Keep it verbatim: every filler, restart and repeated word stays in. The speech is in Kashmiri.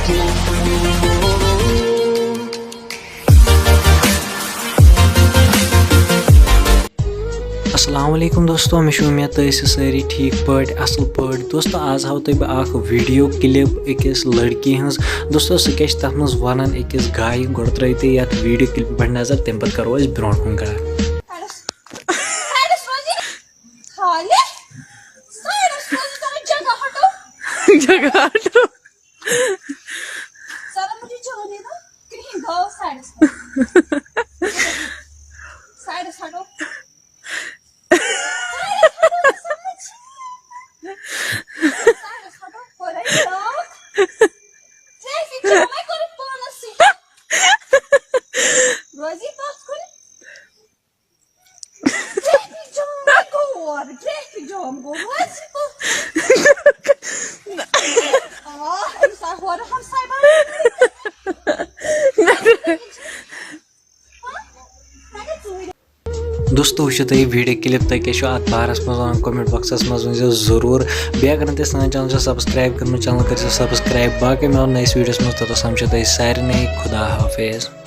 السلام علیکم دوستو، مےٚ چھِ اُمید تُہۍ ٲسِو سٲری ٹھیٖک پٲٹھۍ، اَصٕل پٲٹھۍ۔ دوستو، آز ہاوو تۄہہِ بہٕ اَکھ video clip أکِس لٔڑکی ہٕنٛز۔ دوستو، سُہ کیٛاہ چھِ تَتھ منٛز وَنان أکِس گایہِ؟ گۄڈٕ ترٛٲیِو تُہۍ یَتھ video clip پٮ۪ٹھ نظر، تَمہِ پَتہٕ کَرو أسۍ برٛونٛٹھ کُن کَتھ۔ Side-س روزِ خالی، side-س روزِ تۄہہِ جگہ ہٹو۔ جگہ ہٹو۔ سر، مجھے جانے دو، کہیں گاؤ side-س۔ Side-س ہٹو۔ Side-س ہٹو، سمجھ۔ Side-س ہٹو، کوٚر اَسہِ lock۔ Traffic jam ہے کوٚرُکھ پانَس سۭتۍ۔ روزی پَتھ کُن۔ Traffic jam گوٚو اورٕ، traffic jam گوٚو، وۄنۍ چھِ پَتھ۔ آ، أمِس آے ہورٕ ہمساے بَنان۔ دوستو، وٕچھِو تُہۍ یہِ video clip، تُہۍ کیٛاہ چھُو اَتھ بارَس منٛز وَنان؟ Comment box-س منٛز ؤنۍزیو ضروٗر۔ بیٚیہِ اگر نہٕ تُہۍ سٲنۍ channel چھُو subscribe کٔرمٕژ، channel کٔرۍزیو subscribe۔ باقٕے مِلو نٔیِس video-س منٛز، توٚتَس تام چھُو تۄہہِ سارنٕے خدا حافظ۔